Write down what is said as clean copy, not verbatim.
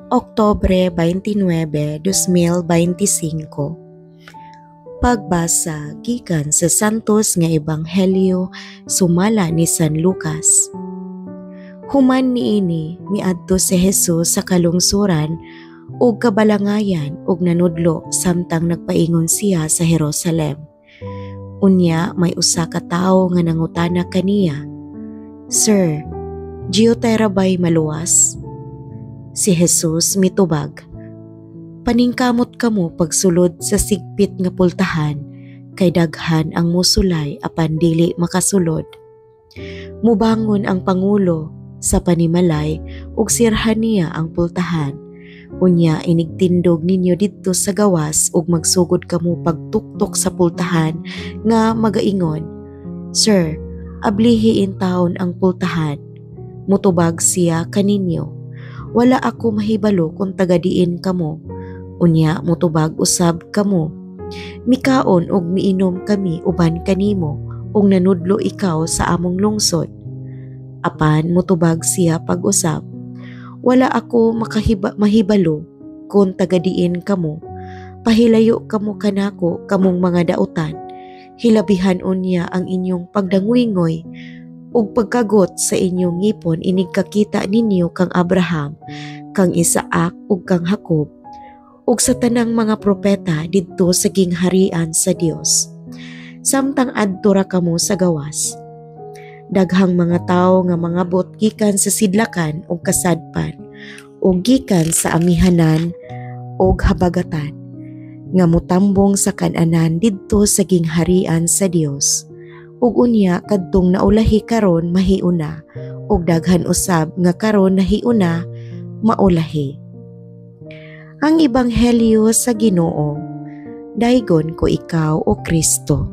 Oktubre 29, 2025. Pagbasa gikan sa Santos nga Ebanghelyo sumala ni San Lucas. Human niini, miadto si Jesus sa kalungsuran ug kabalangayan ug nanudlo samtang nagpaingon siya sa Jerusalem. Unya may usa ka tawo nga nangutana kaniya, "Sir, diutay ra bay maluwas?" Si Jesus mitubag, "Paningkamot kamo pagsulod sa sigpit nga pultahan, kay daghan ang musulay apan dili makasulod. Mubangon ang pangulo sa panimalay ug sirhan niya ang pultahan. Unya inigtindog ninyo didto sa gawas ug magsugod kamo pagtuktok sa pultahan nga magaingon, 'Sir, ablihi intawon ang pultahan.' Mutubag siya kaninyo, 'Wala ako mahibalo kung taga diin kamo.' Unya mutubag usab kamo, 'Mikaon ug miinom kami uban kanimo ug nanudlo ikaw sa among lungsod.' Apan mutubag siya pag-usab, 'Wala ako mahibalo kung taga diin kamo. Pahilayo kamo kanako, kamong mga dautan.' Hilabihan unya ang inyong pagdanguygoy ug pagkagot sa inyong ngipon inig kakita ninyo kang Abraham, kang Isaac ug kang Jacob ug sa tanang mga propeta didto sa gingharian sa Dios, samtang adto ra kamo sa gawas. Daghang mga tawo nga mangabot gikan sa sidlakan ug kasadpan ug gikan sa amihanan ug habagatan nga motambong sa kan-anan didto sa gingharian sa Dios. Ug unya kadtong naulahi karon mahiuna ug daghan usab nga karon nahiuna maulahi." Ang Ebanghelyo sa Ginoo. Daygon ko ikaw, o Kristo.